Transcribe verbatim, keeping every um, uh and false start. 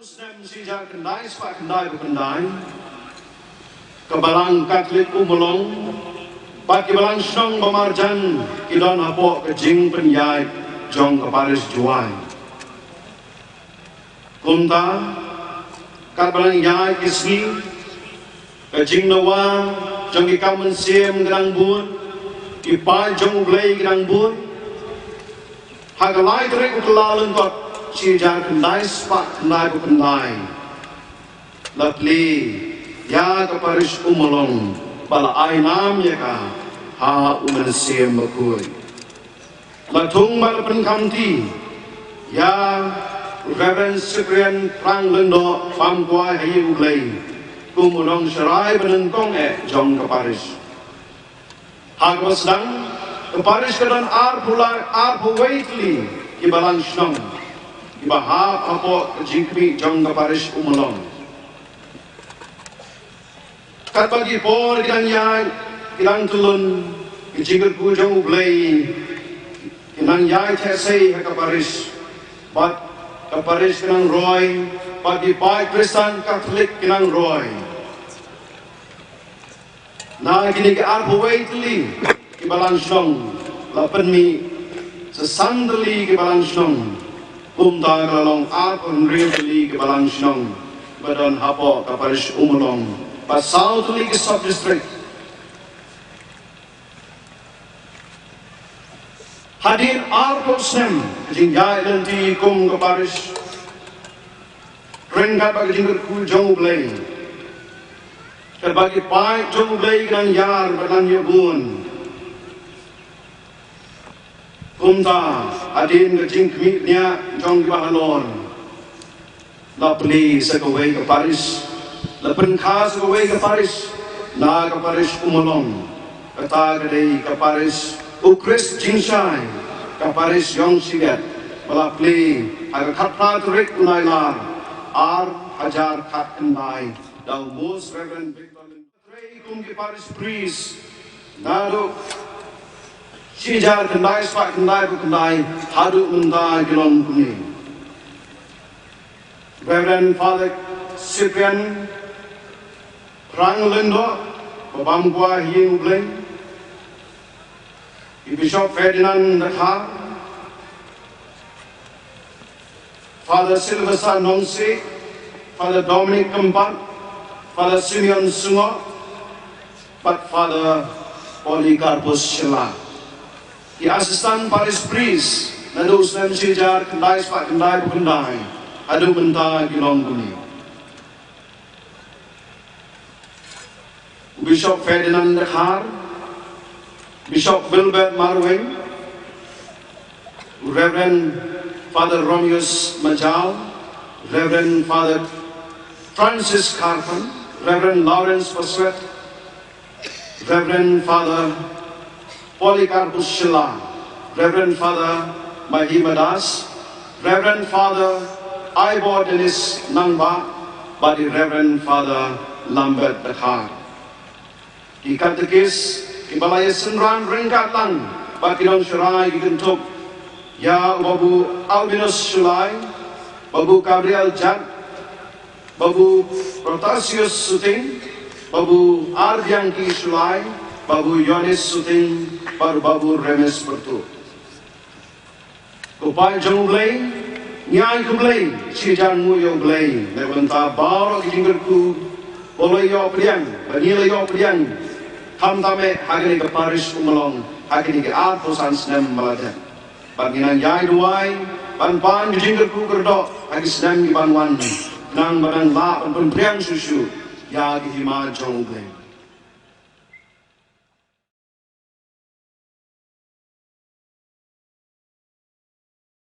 Snem shi hajar khyndai spah khyndai phew khyndai, ka Balang Katholik Ummulong bad ki Balang Shnong ba marjan ki don hapoh ka jingpynïaid jong ka Parish Jowai. Kumta, katba la ïaid ki sngi, ka jingdawa jong ki kam mynsiem ka dang bun, ki paid jong U Blei ki dang bun. Ha ka lai tarik u Kyllalyngkot shi hajar khyndai spah khyndai phew khyndai, la plie ïa ka Parish Ummulong bad la ai nam ïa ka ha U Mynsiem Bakhuid. La thung bad la pynkamti ïa Reverend Cyprian Phrang Lyngdoh, bam kwai ha ïing U Blei, kum u nongsharai banyngkong eh jong ka Parish. Ha kaba sdang, ka Parish ka don arphew lai, arphew wei tylli ki Balang Shnong kiba hap hapoh ka jingkhmih jong ka Parish Ummulong. Katba ki por ki dang ïaid, ki dang tyllun, ki jingkyrkhu jong U Blei ki nang ïaid heh sei ha ka Parish, bad ka Parish ka nang roi, bad ki paid Khristan Katholik ki nang roi. Na kine ki arphew wei tylli ki Balang Shnong, la pynmih sa san tylli ki Balang Shnong. Kumta ka la long arphew hynriew tylli ki Balang Shnong ba don hapoh ka Parish Ummulong, bad saw tylli ki sub district. Hadien arphew snem ka jingïaid lynti kum ka Parish, ryngkat bad ka jingkyrkhu jong U Blei, katba ki paid jong U Blei ki nang ïar bad nang ïa bun. Kumta, hadien ka jingkhmih bniah jong kiba halor, la plie sa kawei ka Parish, la pynkha sa kawei ka Parish na ka Parish Ummulong. Kata ka dei ka Parish U Khrist Jingshai, ka Parish Ïong Shiket, ba la plie ha ka khatphra tarik u Nailar ar hajar khatkhyndai da u Most Reverend Victor Lyngdoh. Trei kum ki Parish Priest naduh shi hajar khyndai spah khyndai phew khyndai haduh mynta ki long kumne: Reverend Father Cyprian Phrang Lyngdoh, ba bam kwai ha ïing U Blei, i Bishop Ferdinand Dkhar, Father Sylvester Nongsiej, Father Dominic Kympat, Father Simeon Sungoh, bad Father Polycarpus Shylla. Ki Assistant Parish Priest naduh u snem shi hajar khyndai spah khyndai phew khyndai haduh mynta ki long kumne: u Bishop Ferdinand Dkhar, Bishop Wilbert Marwein, Reverend Father Romius Majaw, Reverend Father Francis Kharpan, Reverend Lawrence Paswet, Reverend Father Polycarpus Shylla, Reverend Father Mahima Das, Reverend Father Ivor Dennis Nangbah, bad i Reverend Father Lambert Dkhar. Ki katekis kiba la ïasynran ryngkat lang bad ki nongsharai ki kynthup ïa u Babu Albinus Shullai, Babu Gabriel Jat, Babu Protasius Suting, Babu Ardiangki Shullai, Babu Yonis Suting, bad Babu Remes Pyrtuh. Ko paid jong U Blei, ngi ai khublei shi hajar nguh ïa U Blei na ka bynta baroh ki jingkyrkhu ba la ïoh pdiang, ba ngi la ïoh pdiang, khamtam eh ha kane ka Parish Ummulong ha kine ki arphew san snem ba la dep. Bad ngi nang ïai duwai ban pan ki jingkyrkhu kyrdoh ha ki snem ki ban wan, khnang ba nang lah ban pynpriang shuh shuh ïa ki hima jong U Blei.